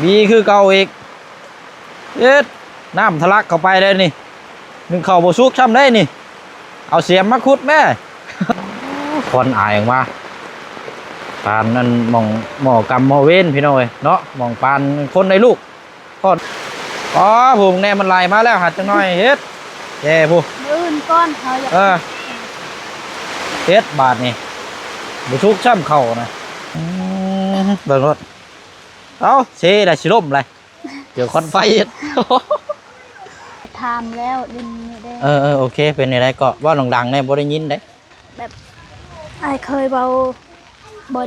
ມີຄືເກົ່າອີກ. ເຮັດ ນ້ຳທະລັກເຂົ້າໄປເດ້ນີ້ ໜຶ້ງເຂົ້າບໍ່ສຸກຊ້ຳເດ້ນີ້. ເອົາສຽມມາຂຸດແມ້. ຄວັນອາຍອອກມາ ປານນັ້ນ ໝ່ອງໝໍ້ກຳໝໍ້ເວນ ພີ່ນ້ອງເອີຍເນາະ, ໝ່ອງປານຄົນໄດ້ລູກ. ໂອ້ ພຸ້ນແນ່ ມັນໄຫຼມາແລ້ວ ຫາກຈັກໜ້ອຍ. ເຮັດ ແກ່ພຸ້ນ ມື້ອື່ນກ່ອນ ເຮົາຢາກ ເອີ ເຮັດບາດນີ້ ບໍ່ສຸກຊ້ຳເຂົ້ານະ. ອືມ ເບິ່ງໂລດ. ເອົ້າ ເຊລະ ຊິລົ້ມລະ ດຽວຄວັນໄຟເຮັດ. ຖາມແລ້ວ ດິນນີ້ເດ້. ເອີໆ ໂອເຄ. ເປັນຈັ່ງໃດເກາະ? ເວົ້າດັງໆແດ່ ບໍ່ໄດ້ຍິນເດ້. ແບບ ອ້າຍເຄີຍເວົ້າບໍ່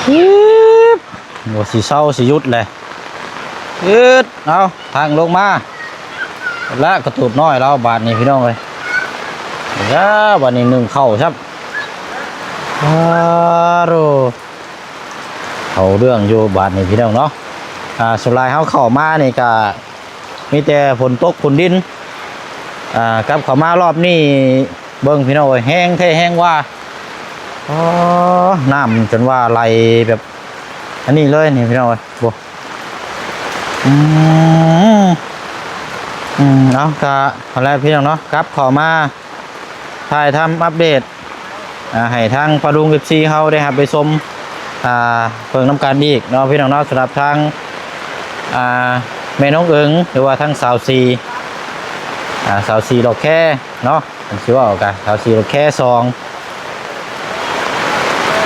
ຮີບ ວ່າຊິເຊົາຊິຢຸດແຫຼະ. ອືດ ເອົາ ທາງລົງມາ ແລະ ກະຕູບນ້ອຍລາວບາດນີ້ ພີ່ນ້ອງເອີຍ. ແລ້ວບາດນີ້ໜຶ້ງເຂົ້າຊ້ຳ. ອາໂຣ ເອົາເລື່ອງຢູ່ບາດນີ້ ພີ່ນ້ອງເນາະ. ອາ ສ່ວນຫຼາຍເຮົາເຂົ້າມານີ້ກະ ມີແຕ່ຝົນຕົກຝົນດິນ. ອ່າ ກັບເຂົ້າມາລອບນີ້ ເບິ່ງພີ່ນ້ອງເອີຍ ແຮງແທ້ແຮງວ່າ. ອໍ ນ້ຳຈົນວ່າໄຫຼແບບອັນນີ້ເລີຍນີ້ ພີ່ນ້ອງເອີຍ. ໂອ້ ອືມ ອືມ ເອົາ ກະຫັ້ນແຫຼະ ພີ່ນ້ອງເນາະ ກັບເຂົ້າມາ ຖ່າຍທຳອັບເດດ ອ່າ ໃຫ້ທາງປ້າລຸງ ເອັຟຊີ ເຮົາໄດ້ຮັບໄດ້ຊົມ ອ່າ ເບິ່ງນຳກັນອີກເນາະ ພີ່ນ້ອງເນາະ. ສຳລັບທາງ ອ່າ ແມ່ນ້ອງເອີງ ຫຼືວ່າທາງສາວສີ ອ່າ ສາວສີດອກແຄເນາະ ເພິ່ນຊິເວົ້າກະ ສາວສີດອກແຄສອງ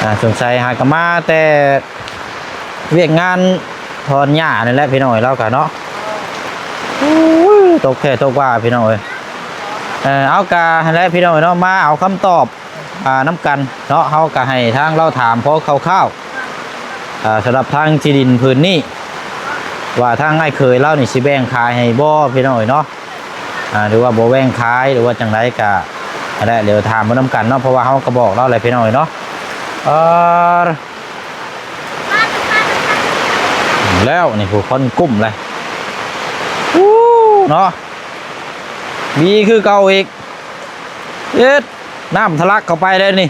ອ່າ ສົງໄສຫາກະມາແຕ່ ວຽກງານຖອນຫຍ້ານີ້ແຫຼະ ພີ່ນ້ອງເອີຍ ລາວກະເນາະ. ໂອ້ຍ ຕົກແທ້ຕົກວ່າ ພີ່ນ້ອງເອີຍ. ເອີ ເອົາ ກະຫັ້ນແຫຼະ ພີ່ນ້ອງເອີຍເນາະ ມາເອົາຄຳຕອບ ອ່າ ນຳກັນເນາະ. ເຮົາກະໃຫ້ທາງລາວຖາມພໍຄ່າວໆ ອ່າ ສຳລັບທາງທີ່ດິນຜືນນີ້ ວ່າທາງອ້າຍເຂີຍລາວນີ້ຊິແບ່ງຂາຍໃຫ້ບໍ່ ພີ່ນ້ອງເອີຍເນາະ. ອ່າ ຫຼືວ່າບໍ່ແບ່ງຂາຍ ຫຼືວ່າຈັ່ງໃດກະຫັ້ນແຫຼະ ດຽວຖາມເບິ່ງນຳກັນເນາະ ເພາະວ່າເຮົາກະບອກລາວແຫຼະ ພີ່ນ້ອງເອີຍເນາະ. ເອີ ແລ້ວນີ້ຜູ້ຄົນກຸ້ມເລີຍ ອູ້ ເນາະ ມີຄືເກົ່າອີກ. ເຮັດ ນ້ຳທະລັກເຂົ້າໄປເດ້ນີ້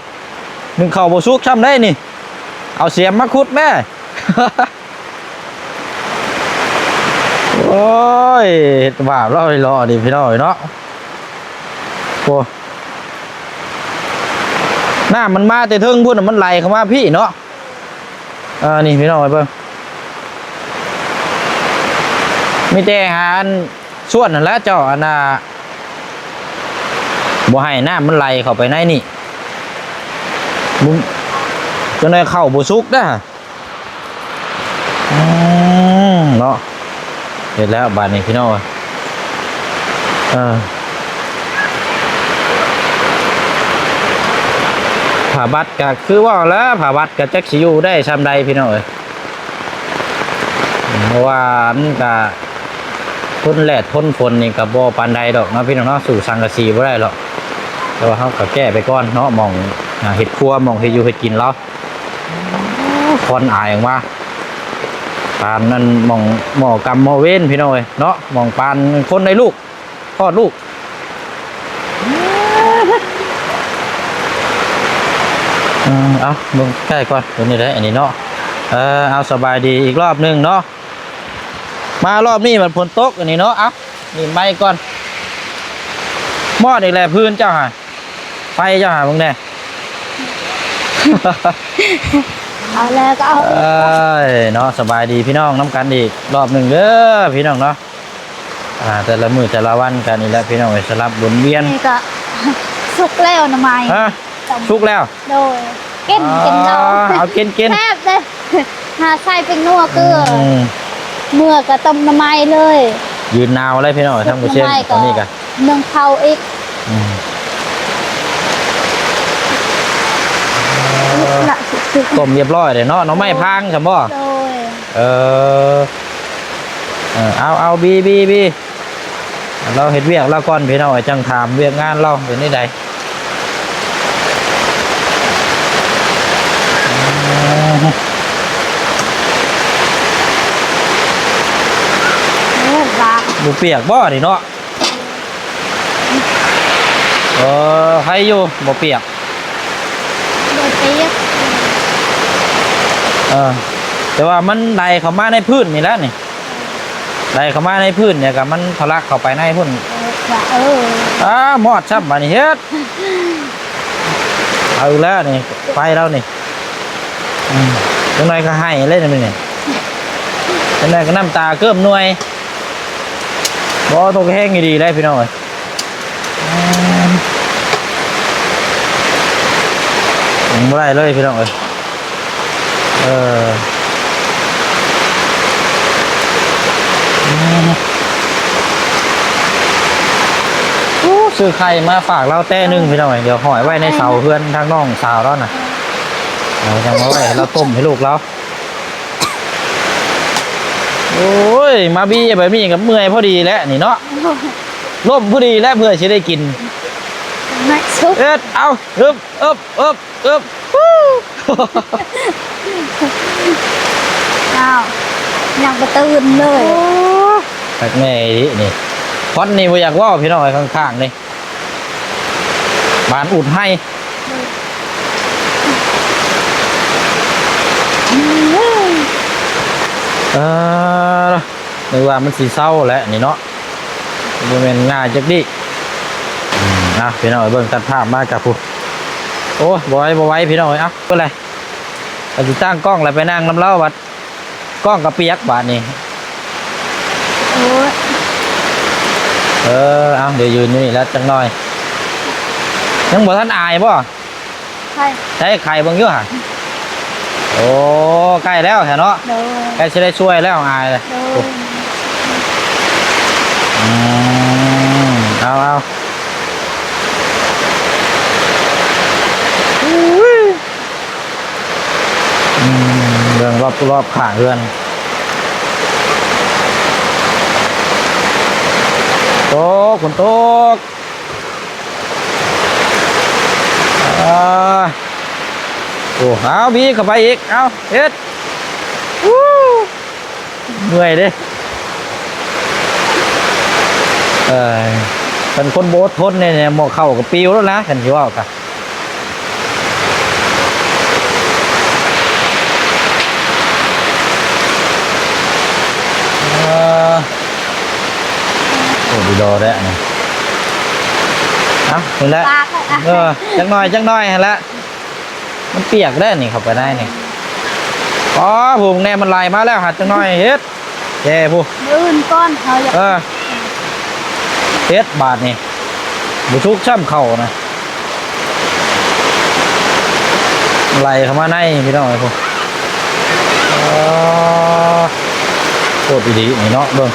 ໜຶ້ງເຂົ້າບໍ່ສຸກຊ້ຳເດ້ນີ້. ເອົາສຽມມາຂຸດແມ້. ໂອ້ຍ ເຮັດບາບເລີຍເລາະນີ້ ພີ່ນ້ອງເອີຍເນາະ. ໂອ້ ນ້ຳມັນມາແຕ່ເທິງພຸ້ນ ມັນໄຫຼເຂົ້າມາພີ້ເນາະ. ເອີ ນີ້ພີ່ນ້ອງເອີຍເບິ່ງ ມີແຕ່ຫາອັນ ສ່ວນນັ້ນແຫຼະເຈົ້າ ອັນນ່າ ບໍ່ໃຫ້ນ້ຳມັນໄຫຼເຂົ້າໄປໃນນີ້ ບໍ່ ຈັ່ງໃດເຂົ້າບໍ່ສຸກເດີ້. ອືມ ເນາະ ເຮັດແລ້ວບາດນີ້ ພີ່ນ້ອງເອີຍ. ເອີ ຜ້າບັດກະຄືເວົ້າແຫຼະ ຜ້າບັດກະຈັກຊິຢູ່ໄດ້ຊ່ຳໃດ ພີ່ນ້ອງເອີຍ. ເພາະວ່າມັນກະ ທົນແດດທົນຝົນນີ້ກະບໍ່ປານໃດດອກເນາະ ພີ່ນ້ອງເນາະ ສູ້ສັງກະສີບໍ່ໄດ້ດອກ. ແຕ່ວ່າເຮົາກະແກ້ໄປກ່ອນເນາະ ໝ່ອງ ອ່າ ເຮັດຄົວ ໝ່ອງເຮັດຢູ່ເຮັດກິນລາວ. ຄວັນອາຍອອກມາ ປານນັ້ນ ໝ່ອງໝໍ້ກຳໝໍ້ເວນ ພີ່ນ້ອງເອີຍເນາະ ໝ່ອງປານຄົນໄດ້ລູກ ຄອດລູກ. ເອີ ເອົາ ເບິ່ງໃກ້ກ່ອນ ເປັນຈັ່ງໃດອັນນີ້ເນາະ. ເອີ ເອົາ ສະບາຍດີອີກລອບໜຶ່ງເນາະ. ມາລອບນີ້ມັນຝົນຕົກອັນນີ້ເນາະ. ເອົາ ນີ້ໄມ້ກ່ອນ. ມອດອີກແລ້ວ ພື້ນເຈົ້າຫາ ໄຟເຈົ້າຫາເບິ່ງແດ່. ເອົາແລ້ວກໍເອົາ. ເອີຍ ເນາະ ສະບາຍດີພີ່ນ້ອງນຳກັນອີກລອບໜຶ່ງເດີ ພີ່ນ້ອງເນາະ. ອ່າ ແຕ່ລະມື້ແຕ່ລະວັນກັນນີ້ແຫຼະ ພີ່ນ້ອງເອີຍ ສະຫຼັບວົນວຽນ. ນີ້ກໍສຸກແລ້ວໜໍ່ໄມ້. ຮະ? ສຸກແລ້ວ? ໂດຍ ກິນ ກິນເນາະ. ເອົາ ກິນ ກິນ ແຊບເດ້. ຫາໃສ່ແປ້ງນົວເກືອ ອືມ ເມື່ອກໍຕົ້ມໜໍ່ໄມ້ເລີຍ. ຢືນໜາວເລີຍພີ່ນ້ອງ ທາງບໍ່ເຊຍ ຕອນນີ້ກໍໜຶ້ງເຂົ້າອີກ. ອືມ ຕົ້ມຮຽບຮ້ອຍເດ້ເນາະ. ໜໍ່ໄມ້ພາງຊັ້ນບໍ່? ໂດຍ. ເອີ ເອີ ເອົາ ເອົາ ບີ ບີ ບີ. ລາວເຮັດວຽກລາວກ່ອນພີ່ນ້ອງເອີຍ ຈັ່ງຖາມວຽກງານລາວເປັນແນວໃດ. ປຽກບໍ່ນີ້ເນາະ? ເອີ ໃຄຢູ່ ບໍ່ປຽກ. ບໍ່ປຽກ. ເອີ ແຕ່ວ່າມັນໄຫຼເຂົ້າມາໃນພື້ນນີ້ແຫຼະນີ້ ໄຫຼເຂົ້າມາໃນພື້ນນີ້ ແລ້ວກໍມັນທະລັກເຂົ້າໄປໃນພຸ້ນ. ເອີ ເອີ ອ້າ ມອດຊ້ຳບາດນີ້ ເຮັດ ເອົາອີກແລ້ວນີ້ ໄປແລ້ວນີ້. ອືມ ຈັກໜ່ອຍກໍໄຫ້ເລີຍນີ້ ຈັກໜ່ອຍກໍນ້ຳຕາເກີ້ມໜ່ວຍ. ບໍ່ ຕົກແຮງອີ່ຫຼີເລີຍພີ່ນ້ອງເອີຍ. ອືມ ບໍ່ໄດ້ເລີຍພີ່ນ້ອງເອີຍ. ເອີ ອືມ ໂອ້ ຊື້ໄຂ່ມາຝາກລາວແຕ່ໜຶ່ງພີ່ນ້ອງເອີຍ. ດຽວຫ້ອຍໄວ້ໃນເສົາເຮືອນທາງນ້ອງສາວລາວນະ ເອົາ ຍັງມາໄວ້ໃຫ້ລາວຕົ້ມໃຫ້ລູກລາວ. ໂອ້ຍ ມາບີແບບນີ້ກໍເມື່ອຍພໍດີແຫຼະນີ້ເນາະ ລົ້ມພໍດີແຫຼະ ເພື່ອຊິໄດ້ກິນ. ເຮັດ ເອົາ ອຶບ ອຶບ ອຶບ ອຶບ ອ້າວ ຍັງບໍ່ຕື່ນເລີຍ. ໂອ້ ຄັກແນ່ອີ່ຫຼີນີ້ ຄວັນນີ້ບໍ່ຢາກເວົ້າພີ່ນ້ອງເອີຍ ຂ້າງໆນີ້ ບານອຸດໄຮ່. ເອີ ນຶກວ່າມັນຊິເຊົາແຫຼະນີ້ເນາະ ບໍ່ແມ່ນງ່າຍຈັກດີ້. ອືມ ອ່ະ ພີ່ນ້ອງເອີຍ ເບິ່ງຕັດພາບມາກັບຜູ້ ໂອ້ຍ ບໍ່ໄຫວ ບໍ່ໄຫວ ພີ່ນ້ອງເອີຍ. ເອົາ ເປັນໄດ ກໍຊິຕັ້ງກ້ອງແລ້ວໄປນັ່ງນຳລາວບັດ ກ້ອງກໍປຽກບາດນີ້. ໂອ້ຍ ເອີ ເອົາ ດຽວຢືນຢູ່ນີ້ແຫຼະຈັກໜ່ອຍ. ຍັງບໍ່ທັນອາຍບໍ່? ໃສ່ ໃສ່ໄຂ່ເບິ່ງຢູ່ຫະ. ໂອ້ ໃກ້ແລ້ວຫະເນາະ. ໂດຍ ໃກ້ຊິໄດ້ຊ່ວຍແລ້ວ ອາຍແລ້ວ. ໂດຍ ອືມ ເອົາ ເອົາ ອືມ ເບິ່ງລອບໆຂ້າງເຮືອນ. ໂອ້ ຝົນຕົກ. ອ່າ ໂອ້ ເອົາ ບີເຂົ້າໄປອີກ ເອົາ ເຮັດ ວູ້ ເມື່ອຍເດ້. ເອີ ຄັນຄົນບໍ່ອົດທົນນີ້ ໝໍ້ເຂົ້າກໍປິວແລ້ວນະ ຄັນຊິເວົ້າກະ. ເອີ ໂອ້ ດີດໍແທ້ນີ້. ເອົ້າ ນີ້ແຫຼະ ປາກ ເອີ ຈັກໜ່ອຍ ຈັກໜ່ອຍຫັ້ນແຫຼະ ມັນປຽກແລ້ວນີ້ ເຂົ້າໄປໃນນີ້. ອໍ ຜູ້ແນ່ ມັນໄຫຼມາແລ້ວ ຫາຈັກໜ່ອຍເຮັດ ແກ່ຜູ້ ມື້ອື່ນກ່ອນເຮົາຢາກ ເອີ ເຮັດບາດນີ້ ບໍ່ສຸກຊ້ຳເຂົ້ານະ. ໄຫຼເຂົ້າມາໃນພີ່ນ້ອງເອີຍ ໂອ້ ໂຄດອີ່ຫຼີນີ້ເນາະ ເບິ່ງ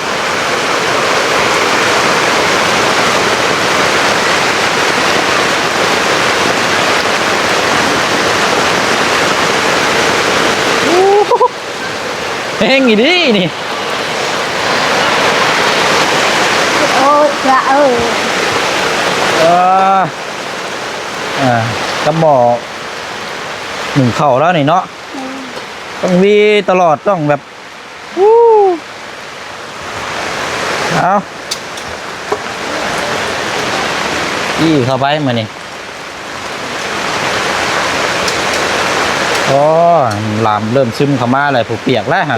ແຮງອີ່ຫຼີນີ້ ໂອ້ຍ ພະເອີຍ ເອີ ອ່າ ກັບໝໍ້ໜຶ້ງເຂົ້າແລ້ວນີ້ເນາະ ອືມ ຕ້ອງຫວີຕະຫຼອດ ຕ້ອງແບບ ເອົາ ອີ່ເຂົ້າໄປມື້ນີ້. ອໍ ລາມເລີ່ມຊຶມເຂົ້າມາແລ້ວ ຜູ້ປຽກແລ້ວຫະ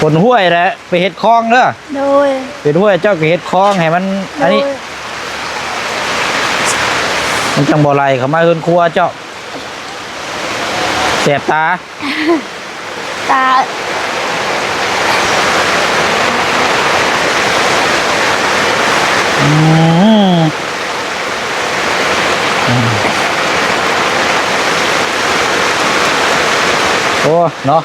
ຝົນຫ້ວຍແຫຼະ ໄປເຮັດຄອງເດີ. ໂດຍ ເປັນຫ້ວຍ ເຈົ້າກໍເຮັດຄອງໃຫ້ມັນ ໂດຍ ອັນນີ້ ມັນຈັ່ງບໍ່ໄຫຼເຂົ້າມາເຮືອນຄົວເຈົ້າ ແສບຕາ ຕາ ອືມ ອືມ ໂອ້ ເນາະ.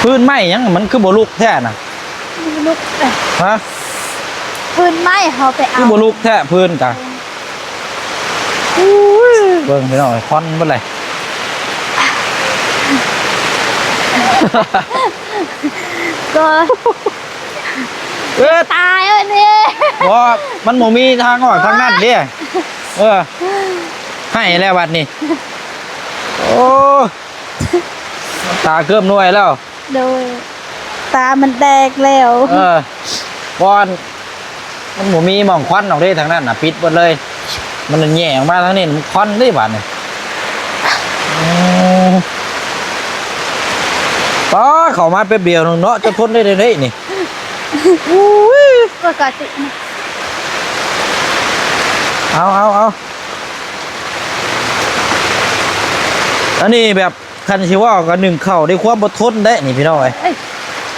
ຟືນໄມ້ຫຍັງມັນຄືບໍ່ລຸກແທ້ນະ? ບໍ່ລຸກເດ້. ຮະ? ຟືນໄມ້ເຮົາໄປເອົາ ຄືບໍ່ລຸກແທ້ຟືນກະ? ອຸ້ຍ ເບິ່ງພີ່ນ້ອງ ຄວັນເບິດເລີຍ ກໍ ເອີ ຕາຍແລ້ວນີ້. ບໍ່ ມັນບໍ່ມີທາງອອກທາງນັ້ນເດ້. ເອີ ໃຫ້ແລ້ວບັດນີ້ ໂອ້. ຕາເກືອບໜ່ວຍແລ້ວ. ໂດຍ ຕາມັນແຕກແລ້ວ. ເອີ ບ່ອນ ມັນບໍ່ມີໝ່ອງຄວັນອອກເດ້ ທາງນັ້ນນະ ປິດເບິດເລີຍ. ມັນແຫຍ່ອອກມາທາງນີ້ ມັນຄວັນເດ້ບາດນີ້. ອືມ ປ້າ ເຂົ້າມາແປັບດຽວໜຶ່ງເນາະ ຈະທົນໄດ້ເດ້ນີ້. ອຸ້ຍ ປົກກະຕິນະ. ເອົາ ເອົາ ເອົາ ອັນນີ້ແບບ ຄັນຊິເວົ້າກໍໜຶ້ງເຂົ້າດ້ວຍຄວາມອົດທົນເດ້ນີ້ພີ່ນ້ອງເອີຍ. ເອີຍ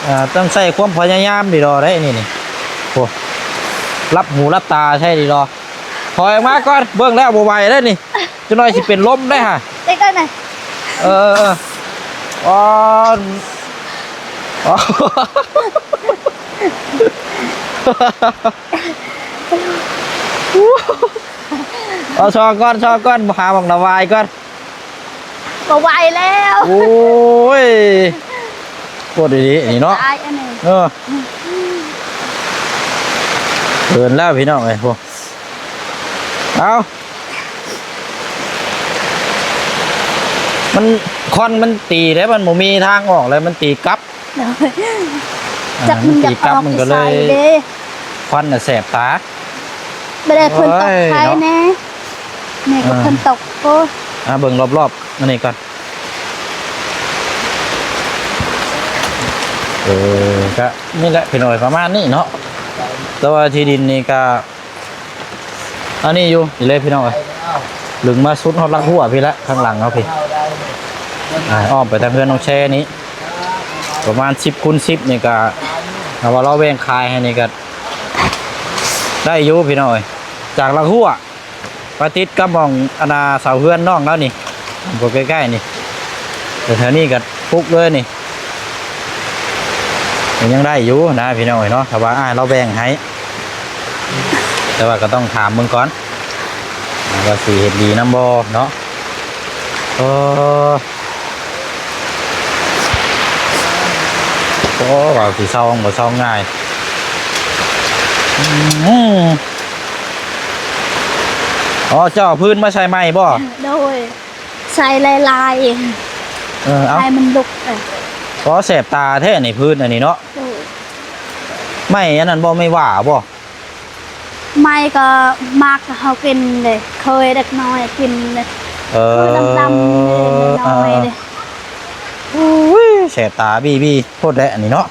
ອ່າ ຕ້ອງໃຊ້ຄວາມພະຍາຍາມດີດອເດ້ນີ້ນີ້. ໂອ້ ຫຼັບຫູຫຼັບຕາໃຊ້ດີດອ. ຖອຍອອກມາກ່ອນ ເບິ່ງແລ້ວບໍ່ໄຫວເດ້ນີ້. ຈັກໜ້ອຍຊິເປັນລົມເດ້ຫະ. ເອີ ເອີ ເອີ ອໍ ອໍ ເອົາ ຊອກກ່ອນ ຊອກກ່ອນ ຫາໝ່ອງລະບາຍກ່ອນ. ບໍ່ໄຫວແລ້ວ. ໂອ້ຍ ໂຄດດີໆ ນີ້ເນາະ. ຕາຍອັນນີ້. ເອີ ເດີນແລ້ວພີ່ນ້ອງເອີຍ. ໂອ້ ເອົາ ມັນ ຄວັນມັນຕີເດ້ ມັນບໍ່ມີທາງອອກເລີຍ ມັນຕີກັບ. ໂດຍ ອ່າ ຈັກມັນຢາກອອກ ມັນຕີກັບ ມັນກໍເລີຍ ເດ້ ຄວັນນະແສບຕາ. ບໍ່ໄດ້ຝົນຕົກ ໂອ້ຍ ໃຄແນ່ເນາະ. ນີ້ກໍ ອ່າ ຝົນຕົກ. ໂອ້ຍ ອ່າ ເບິ່ງລອບໆ ອັນນີ້ກ່ອນ. ເອີ ກະນີ້ແຫຼະພີ່ນ້ອງເອີຍ ປະມານນີ້ເນາະ. ແຕ່ວ່າທີ່ດິນນີ້ກະ ອັນນີ້ຢູ່ນີ້ເລີຍພີ່ນ້ອງເອີຍ ລຶງມາສຸດຮອດຫຼັກຮົ້ວພີ້ແຫຼະ ຂ້າງຫຼັງເຮົາພີ້. ອ່າ ອ້ອມໄປທາງເຮືອນນ້ອງແຊນີ້ ປະມານສິບຄູນສິບນີ້ກະ ຖ້າວ່າລາວແບ່ງຂາຍໃຫ້ນີ້ກະໄດ້ຢູ່ພີ່ນ້ອງເອີຍ. ຈາກຫຼັກຮົ້ວ ມາຕິດກັບໝ່ອງອັນນ່າເສົາເຮືອນນ້ອງລາວນີ້ ບໍ່ໃກ້ໆນີ້ ແຖວໆນີ້ກໍປຸກເລີຍນີ້ ກໍຍັງໄດ້ຢູ່ນະພີ່ນ້ອງເອີຍເນາະ ຖ້າວ່າອ້າຍລາວແບ່ງໃຫ້. ແຕ່ວ່າກໍຕ້ອງຖາມເບິ່ງກ່ອນວ່າຊິເຮັດດີນຳບໍ່ເນາະ. ເອີ ໂອ້ ວ່າຊິເຊົາບໍ່ເຊົາງ່າຍ. ອືມ ອໍ ເຈົ້າເອົາພື້ນມາໃສ່ໃໝ່ບໍ່? ໂດຍ ໃສ່ຫຼາຍໆ ເອີ ເອົາ ໃຫ້ມັນລຸກ. ເອີ ພໍແສບຕາແທ້ນີ້ ພື້ນອັນນີ້ເນາະ. ໂດຍ ໄມ້ອັນນັ້ນບໍ່? ໄມ້ຫວ້າບໍ່? ໄມ້ກໍມັກເຮົາກິນເດ້ ເຄີຍເດັກນ້ອຍກິນເດ້. ເອີ ເຄີຍດຳໆ ເດ້ນ້ອຍໆ ເດ້. ໂອ້ຍ ແສບຕາບີໆ ໂພດແຫຼະອັນນີ້ເນາະ.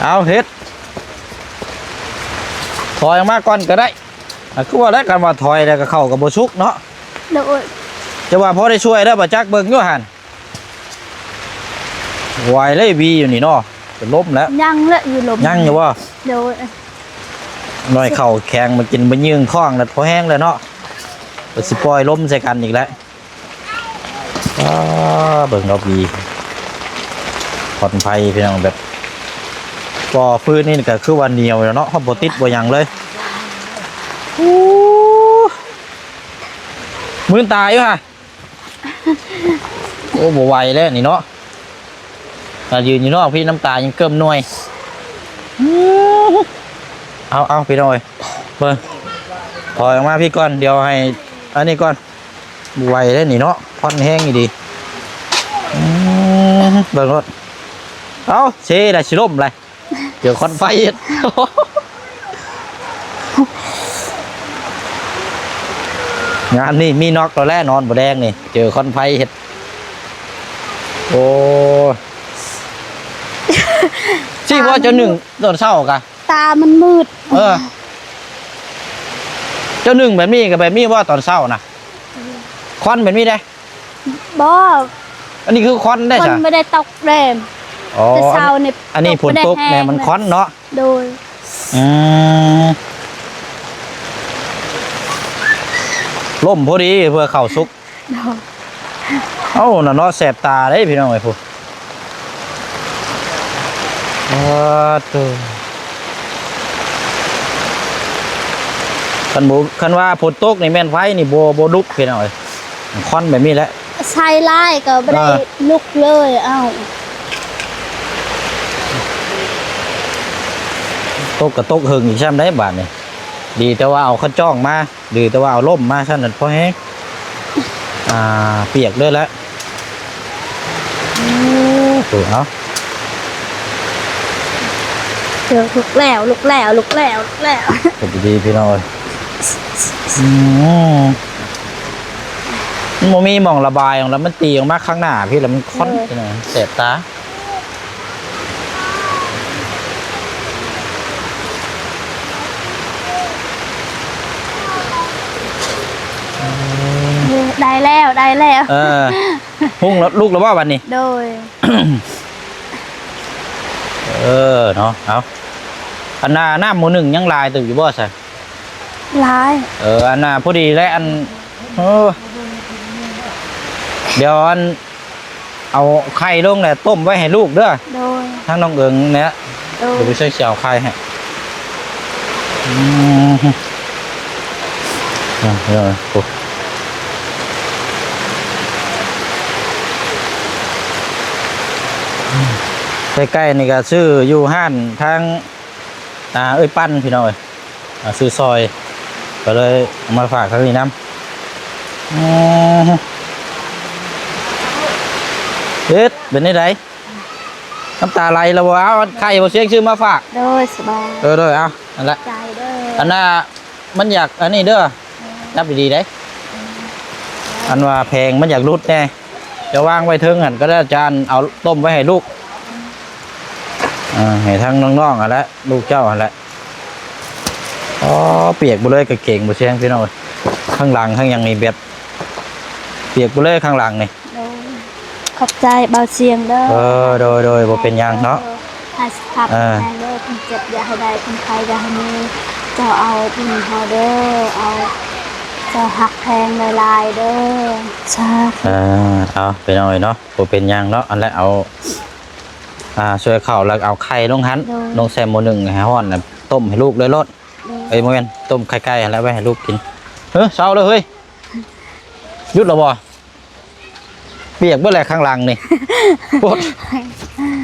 ເອົາ ເຮັດ ຖອຍອອກມາກ່ອນກໍໄດ້. ອ່ະ ຄືວ່າແຫຼະ ຄັນວ່າຖອຍແລ້ວກໍເຂົ້າກໍບໍ່ສຸກເນາະ. ໂດຍ ແຕ່ວ່າພໍໄດ້ຊ່ວຍແລ້ວ ບໍ່ຈັກເບິ່ງຢູ່ຫັ້ນ. ໄວເລີຍ ວີຢູ່ນີ້ເນາະ ເປັນລົມແລ້ວ. ຍັງແຫຼະ ຢູ່ລົມ ຍັງຢູ່ບໍ່? ໂດຍ ໜ້ອຍເຂົ້າແຂງມາກິນ ມາຍື່ງທ້ອງແລ້ວ ພໍແຮງແລ້ວເນາະ ກໍຊິປ່ອຍລົມໃສ່ກັນອີກແລ້ວ. ອ້າ ເບິ່ງດອກວີ ຄວັນໄຟພີ່ນ້ອງ ແບບ ກໍຟືນນີ້ກໍຄືວ່າໜຽວຢູ່ເນາະ ເຮົາບໍ່ຕິດບໍ່ຫຍັງເລີຍ. ໂອ້ ມື່ນຕາຢູ່ຫະ. ໂອ້ ບໍ່ໄຫວແລ້ວນີ້ເນາະ ຖ້າຢືນຢູ່ນອກພີ້ ນ້ຳຕາຍັງເກີມໜ່ວຍ. ເອົາ ເອົາ ພີ່ນ້ອງເອີຍ ເບິ່ງ ຖອຍອອກມາພີ້ກ່ອນ ດຽວໃຫ້ອັນນີ້ກ່ອນ. ບໍ່ໄຫວແລ້ວນີ້ເນາະ ຄວັນແຮງອີ່ຫຼີ. ອືມ ເບິ່ງໂລດ ເອົ້າ ເຊລະ ຊິລົ້ມລະ. ເຈີຄວັນໄຟເຮັດ ງານນີ້ມີນັອກແລ້ວແຫຼະ ນອນບໍ່ແລງນີ້ ເຈີຄວັນໄຟເຮັດ. ໂອ້ ຊິບໍ່ເຈົ້າໜຶ້ງຕອນເຊົ້າກະ ຕາມັນມືດ. ເອີ ເຈົ້າໜຶ້ງແບບນີ້ກະແບບນີ້ບໍ່ຕອນເຊົ້ານະ ຄວັນແບບນີ້ເດ້. ບໍ່ ອັນນີ້ຄືຄວັນໄດ້ຊະ ຝົນບໍ່ໄດ້ຕົກເດ້. ອໍ ແຕ່ເຊົ້ານີ້ ອັນນີ້ຝົນຕົກແນ່ ມັນຄວັນເນາະ. ໂດຍ ອືມ ລົມພໍດີເພື່ອເຂົ້າສຸກ. ໂດຍ ເອົ້າ ນະເນາະ ແສບຕາເດ້ພີ່ນ້ອງເອີຍ ພຸ້ນ. ອາ ໂຕ ຄັນບໍ່ ຄັນວ່າຝົນຕົກນີ້ແມ່ນໄຟນີ້ບໍ່ ບໍ່ລຸກພີ່ນ້ອງເອີຍ ຄວັນແບບນີ້ແຫຼະ. ໃສ່ຫຼາຍກໍບໍ່ໄດ້ ເອີ ລຸກເລີຍ. ເອົ້າ ຕົກກໍຕົກເຫິງອີກຊ້ຳໄດ໋ບາດນີ້. ດີແຕ່ວ່າເອົາຄັນຈ້ອງມາ ຫຼືແຕ່ວ່າເອົາລົມມາຊັ້ນນັ້ນພໍແຮງ ອ່າ ປຽກເລີຍແຫຼະ. ໂອ້ ເອົາ ເອີ ລຸກແລ້ວ ລຸກແລ້ວ ລຸກແລ້ວ ລຸກແລ້ວ ເຮັດດີໆ ພີ່ນ້ອງເອີຍ. ອືມ ມັນບໍ່ມີໝ່ອງລະບາຍອອກ ແລ້ວມັນຕີອອກມາຂ້າງໜ້າພີ້ ແລ້ວມັນຄວັນ ເອີ ແສບຕາ. ເອີ ໄດ້ແລ້ວ ໄດ້ແລ້ວ ເອີ ຮຸ່ງແລ້ວ ລຸກແລ້ວບໍ່ບັດນີ້? ໂດຍ ເອີ ເນາະ ເອົາ ອັນນ່າ ນ້ຳໝໍ້ໜຶ່ງຍັງຫຼາຍເຕີບຢູ່ບໍ່ຊະ? ຫຼາຍ ເອີ ອັນນ່າ ພໍດີແຫຼະ ອັນ ເອີ ດຽວອັນ ເອົາໄຂ່ລົງແລ້ວຕົ້ມໄວ້ໃຫ້ລູກເດີ ໂດຍ ທາງນ້ອງເອີງນີ້ແຫຼະ ໂດຍ ດຽວໄປຊ່ອຍຊິເອົາໄຂ່ໃຫ້ ອືມ ໃກ້ໆ ນີ້ກໍຊື້ຢູ່ຮ້ານທາງ ອ່າ ເອື້ອຍປັ້ນ ພີ່ນ້ອງເອີຍ. ອ່າ ຊື້ຊອຍ ກໍເລີຍເອົາມາຝາກທາງນີ້ນຳ. ອືມ ເຮັດ ເປັນແນວໃດ? ນ້ຳຕາໄຫຼແລ້ວບໍ່? ເອົາ ໄຂ່ບໍ່ຊຽງຊື້ມາຝາກ. ໂດຍ ສະບາຍ. ເອີ ໂດຍ ເອົາ ນັ້ນແຫຼະ ໃຈເດີ ອັນນ່າ ມັນຢາກອັນນີ້ເດີ ຈັບດີໆ ເດ້. ອັນວ່າແຜງມັນຢາກຫຼຸດແດ່ ຈະວາງໄວ້ເທິງຫັ້ນກໍໄດ້ ຈານເອົາຕົ້ມໄວ້ໃຫ້ລູກ ອ່າ ໃຫ້ທັງນ້ອງໆ ຫັ້ນແຫຼະ ລູກເຈົ້າຫັ້ນແຫຼະ. ອໍ ປຽກເບິດເລີຍກາງເກງບໍ່ແຊງ ພີ່ນ້ອງເອີຍ ຂ້າງຫຼັງຂ້າງຫຍັງນີ້ແບບປຽກເບິດເລີຍ ຂ້າງຫຼັງນີ້. ໂດຍ ຂອບໃຈບ່າວຊຽງເດີ. ເອີ ໂດຍໆ ບໍ່ເປັນຫຍັງເນາະ ໃຫ້ສຸຂະພາບແຂງແຮງເດີ ຄົນເຈັບຢ່າໃຫ້ໄດ້ ຄົນໄຂ້ຢ່າໃຫ້ມີ ເຈົ້າເອົາບຸນເຮົາເດີ ເອົາ ເຈົ້າຮັກແພງຫຼາຍໆ ເດີ ສາທຸ. ເອີ ເອົາ ພີ່ນ້ອງເອີຍເນາະ ບໍ່ເປັນຫຍັງເນາະ ອັນແລະ ເອົາ ອ່າ ຊ່ວຍເຂົ້າ ແລ້ວເອົາໄຂ່ລົງຫັ້ນ ໂດຍ ລົງໃສ່ໝໍ້ໜຶ່ງໃຫ້ຮ້ອນ ແລ້ວຕົ້ມໃຫ້ລູກເລີຍໂລດ. ໂດຍ ເອີຍ ບໍ່ແມ່ນ ຕົ້ມໄຂ່ໄກ່ຫັ້ນແຫຼະ ໄວ້ໃຫ້ລູກກິນ. ເອີ ເຊົາແລ້ວເຮີ້ຍ ຢຸດແລ້ວບໍ່? ປຽກເບິດແຫຼະຂ້າງຫຼັງນີ້ ໂພດ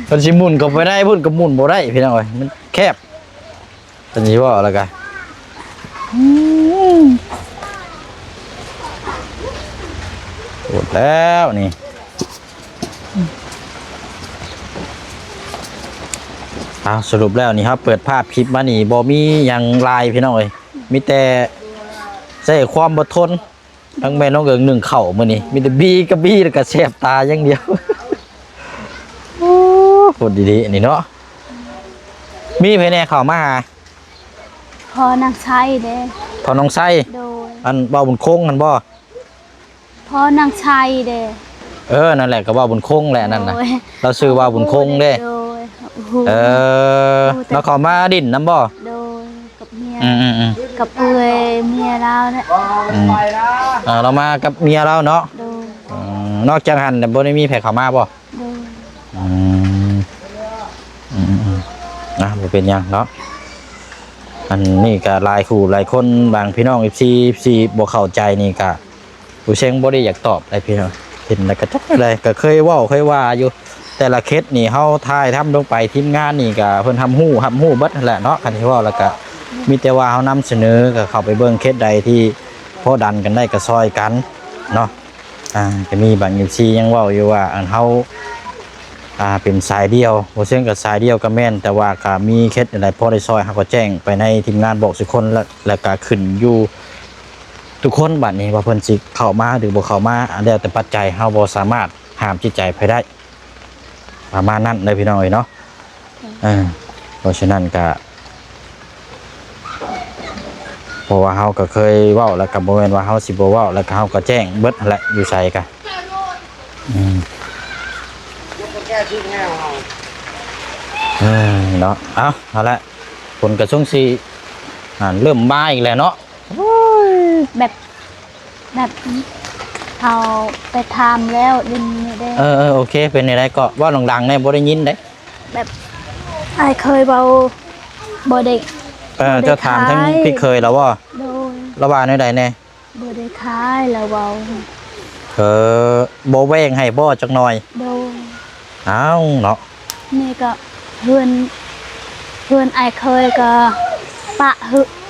ເພິ່ນຊິໝຸນເຂົ້າໄປໃນພຸ້ນກໍໝຸນບໍ່ໄດ້ ພີ່ນ້ອງເອີຍ ມັນແຄບ. ເພິ່ນຊິເວົ້າແລ້ວກະ ອືມ ໂພດແລ້ວນີ້. ເອົາ ສະຫຼຸບແລ້ວນີ້ ເຮົາເປີດພາບຄລິບມານີ້ ບໍ່ມີຫຍັງຫຼາຍ ພີ່ນ້ອງເອີຍ ມີແຕ່ໃຊ້ຄວາມອົດທົນ. ທັງແມ່ນ້ອງເອີງໜຶ້ງເຂົ້າມື້ນີ້ ມີແຕ່ບີກັບບີ ແລ້ວກໍແສບຕາຢ່າງດຽວ. ໂອ້ ຄົນດີໆ ນີ້ເນາະ ມີໃຜແດ່ເຂົ້າມາຫາ? ພໍ່ນາງໄຊເດ້. ພໍ່ນາງໄຊ? ໂດຍ. ອັນບ່າວບຸນຄົງຫັ້ນບໍ່? ພໍ່ນາງໄຊເດ້. ເອີ ນັ້ນແຫຼະ ກໍບ່າວບຸນຄົງແຫຼະ ອັນນັ້ນນະ. ໂດຍ. ລາວຊື່ບ່າວບຸນຄົງເດ້. ໂດຍ. ເອີ ລາວເຂົ້າມາຫຼິ້ນນຳບໍ່? ໂດຍ. ກັບເມຍ ອືມໆໆ ກັບເອື້ອຍເມຍລາວແຫຼະ. ອືມ ເອີ ລາວມາກັບເມຍລາວເນາະ. ໂດຍ. ອືມ ນອກຈາກຫັ້ນບໍ່ໄດ້ມີໃຜເຂົ້າມາບໍ່? ໂດຍ. ອືມ ອືມໆໆ ອ່ະ ບໍ່ເປັນຫຍັງເນາະ. ອັນນີ້ກໍຫຼາຍຄູ່ຫຼາຍຄົນ ບາງພີ່ນ້ອງ ເອັຟຊີ ເອັຟຊີ ບໍ່ເຂົ້າໃຈນີ້ກໍ ຜູ້ເສັງບໍ່ໄດ້ຢາກຕອບໄດ໋ພີ່ນ້ອງ ເຫັນແລ້ວກໍຈັກແນວໃດ ກໍເຄີຍເວົ້າເຄີຍວ່າຢູ່ ແຕ່ລະເຂດນີ້ເຮົາຖ່າຍທຳລົງໄປ ທີມງານນີ້ກໍເພິ່ນຮັບຮູ້ ຮັບຮູ້ເບິດຫັ້ນແຫຼະເນາະ. ຄັນຊິເວົ້າແລ້ວກໍມີແຕ່ວ່າເຮົານຳສະເໜີ ກໍເຂົ້າໄປເບິ່ງເຂດໃດທີ່ພໍດັນກັນໄດ້ກໍຊ່ອຍກັນເນາະ. ອ່າ ກໍມີບາງເອັຟຊີຍັງເວົ້າຢູ່ວ່າ ອັນເຮົາ ອ່າ ເປັນສາຍດ່ຽວ ບໍ່ເຊິ່ງກໍສາຍດ່ຽວກໍແມ່ນ ແຕ່ວ່າກໍມີເຂດໃດພໍໄດ້ຊ່ອຍ ເຮົາກໍແຈ້ງໄປໃນທີມງານບອກສູ່ຄົນ ແລ້ວ ແລ້ວກໍຂຶ້ນຢູ່ ທຸກຄົນບາດນີ້ວ່າເພິ່ນຊິເຂົ້າມາ ຫຼື ບໍ່ເຂົ້າມາ ອັນແລ້ວແຕ່ປັດໄຈ ເຮົາບໍ່ສາມາດຫ້າມຈິດໃຈໃຜໄດ້ ປະມານນັ້ນເດີພີ່ນ້ອງເອີຍເນາະ. ເອີ ເພາະສະນັ້ນກະ ເພາະວ່າເຮົາກໍເຄີຍເວົ້າ ແລ້ວກໍບໍ່ແມ່ນວ່າເຮົາຊິບໍ່ເວົ້າ ແລ້ວກໍເຮົາກໍແຈ້ງເບິດຫັ້ນແຫຼະ ຢູ່ໃສກະ ອືມ ເອີ ເນາະ. ເອົາ ເອົາລະ ຝົນກະຊົງຊິ ອ່າ ເລີ່ມມາອີກແລ້ວເນາະ. ໂອ້ຍ ແບບ ແບບເຮົາໄປຖາມແລ້ວ ດິນນີ້ເດ້. ເອີໆ ໂອເຄ ເປັນຈັ່ງໃດກໍເວົ້າດັງໆແດ່ ບໍ່ໄດ້ຍິນເດ້. ແບບອ້າຍເຄີຍເວົ້າ ບໍ່ໄດ້ ເອີ ບໍ່ໄດ້ ເຈົ້າຖາມທາງ ຂາຍ ພີ່ເຄີຍລາວບໍ່? ໂດຍ. ລາວວ່າແນວໃດແດ່? ບໍ່ໄດ້ຂາຍ ລາວເວົ້າ. ເອີ ບໍ່ແບ່ງໃຫ້ບໍ່ຈັກໜ່ອຍ? ໂດຍ. ອ້າວເນາະ ນີ້ກໍເຮືອນ ເຮືອນອ້າຍເຄີຍກໍປະຫຶ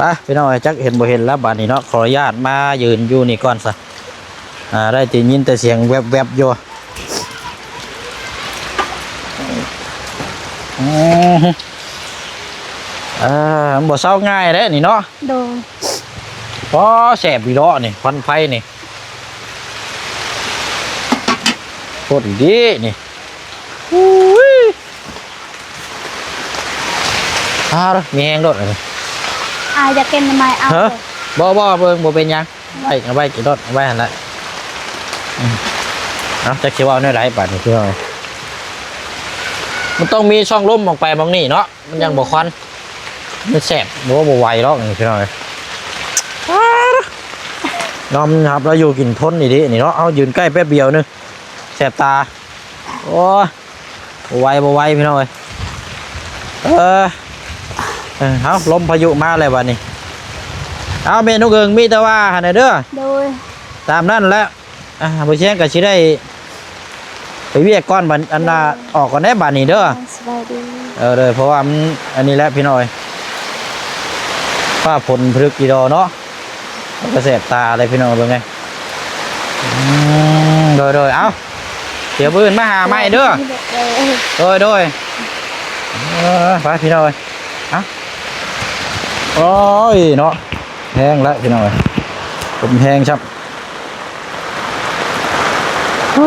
ໄປພີ່ນ້ອງເອີຍ ຈັກເຫັນບໍ່ເຫັນແລ້ວບາດນີ້ເນາະ ຂໍອະນຸຍາດມາຢືນຢູ່ນີ້ກ່ອນຊະ. ອ່າ ໄດ້ແຕ່ຍິນແຕ່ສຽງແວບໆຢູ່. ອືມ ເອີ ມັນບໍ່ເຊົາງ່າຍເດ້ນີ້ເນາະ. ໂດຍ. ອໍ ແສບອີ່ຫຼີນີ້ ຄວັນໄຟນີ້ ໂພດອີ່ຫຼີນີ້. ອຸ້ຍ ອາ ມີແຮງໂດດອັນນີ້. ອາ ຢາກກິນໄມ້ເອົາ. ເຮີ ບໍ່ ບໍ່ ເບິ່ງ ບໍ່ເປັນຫຍັງ ໄວ້ ເອົາໄວ້ກິນໂດດ ເອົາໄວ້ຫັ້ນລະ. ອືມ ເອົາ ຈັກຊິເວົ້າແນວໃດບາດນີ້ພີ່ນ້ອງ. ມັນຕ້ອງມີຊ່ອງລົມອອກໄປໝ່ອງນີ້ເນາະ ມັນຍັງບໍ່ຄວັນ ມັນແສບ. ໂອ້ ບໍ່ໄຫວດອກນີ້ພີ່ນ້ອງເອີຍ. ຍອມຮັບແລ້ວ ຢູ່ກິນທົນອີ່ຫຼີນີ້ເນາະ. ເອົາ ຢືນໃກ້ແປັບດຽວໜຶ່ງ ແສບຕາ. ໂອ້ຍ ບໍ່ໄຫວ ບໍ່ໄຫວພີ່ນ້ອງເອີຍ. ເອີ ເອີ ເອົາ ລົມພາຍຸມາແລ້ວບາດນີ້. ເອົາ ແມ່ນ້ອງເອີງ ມີແຕ່ວ່າຫັ້ນນະເດີ. ໂດຍ. ຕາມນັ້ນແຫຼະ. ອ່າ ບໍ່ຊຽງກໍຊິໄດ້ໄປວຽກກ່ອນ ບັດ ອັນນ່າ ໂດຍ ອອກກ່ອນເດ້ບາດນີ້ເດີ. ໂດຍ ສະບາຍດີ. ເອີ ເດີ ເພາະວ່າມັນ ອັນນີ້ແຫຼະພີ່ນ້ອງເອີຍ ຟ້າຝົນພະລຶກອີ່ດໍເນາະ ມັນກໍແສບຕາເລີຍພີ່ນ້ອງເອີຍ ເບິ່ງແດ່. ອືມ ໂດຍ ໂດຍ ເອົາ ດຽວມື້ອື່ນມາຫາໃໝ່ເດີ. ໂດຍ ໂດຍ ໂດຍ ເອີ ໄປພີ່ນ້ອງເອີຍ. ເອົາ ໂອ້ຍເນາະ ແຮງແລ້ວພີ່ນ້ອງເອີຍ ລົມແຮງຊ້ຳ. ໂອ້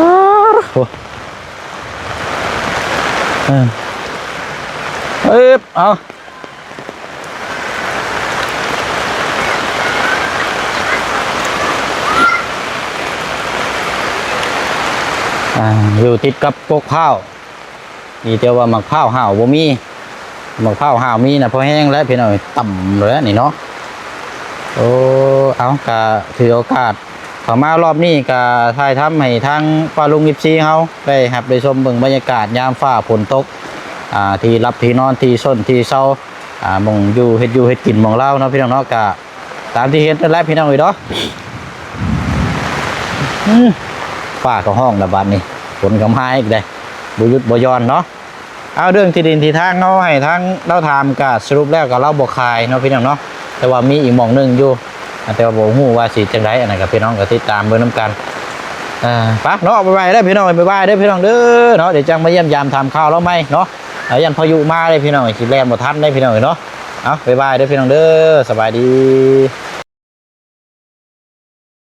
ເອີ ເອີບ ເອົາ ອ່າ ຢູ່ຕິດກັບກົກພ້າວ. ດີແຕ່ວ່າໝາກພ້າວຫ້າວບໍ່ມີ ໝາກພ້າວຫ້າວມີນະ ພໍແຮງແລ້ວພີ່ນ້ອງ ຕ່ຳແລ້ວນີ້ເນາະ. ໂອ້ ເອົາ ກະຖືໂອກາດເຂົ້າມາລອບນີ້ ກະຖ່າຍທຳໃຫ້ທາງປ້າລຸງ ເອັຟຊີ ເຮົາໄດ້ຮັບໄດ້ຊົມເບິ່ງບັນຍາກາດຍາມຟ້າຝົນຕົກ ອ່າ ທີ່ຫຼັບທີ່ນອນ ທີ່ຊົນທີ່ເຊົາ ອ່າ ໝ່ອງຢູ່ເຮັດຢູ່ເຮັດກິນໝ່ອງລາວເນາະ ພີ່ນ້ອງເນາະ. ກະ ຕາມທີ່ເຫັນນັ້ນແຫຼະພີ່ນ້ອງເອີຍເນາະ. ອືມ ຟ້າກໍຮ້ອງແລ້ວບາດນີ້ ຝົນກໍມາອີກເດ້ ບໍ່ຢຸດບໍ່ຢ່ອນເນາະ. ເອົາ ເລື່ອງທີ່ດິນທີ່ທາງເຮົາໃຫ້ທາງລາວຖາມ ກະສະຫຼຸບແລ້ວກໍລາວບໍ່ຂາຍເນາະ ພີ່ນ້ອງເນາະ ແຕ່ວ່າມີອີກໝ່ອງໜຶ່ງຢູ່ ແຕ່ວ່າບໍ່ຮູ້ວ່າຊິຈັ່ງໃດ. ອັນນັ້ນກໍພີ່ນ້ອງກໍຕິດຕາມເບິ່ງນຳກັນ. ເອີ ໄປເນາະ ບາຍບາຍເດີພີ່ນ້ອງ ບາຍບາຍເດີພີ່ນ້ອງເດີເນາະ. ດຽວຈັ່ງມາຢ້ຽມຢາມຖາມຂ່າວລາວໃໝ່ເນາະ. ເອົາ ຢ້ານພາຍຸມາເດ້ພີ່ນ້ອງ ຊິແລ່ນບໍ່ທັນເດ້ພີ່ນ້ອງເອີຍເນາະ. ເອົາ ບາຍບາຍເດີພີ່ນ້ອງເດີ ສະບາຍດີ.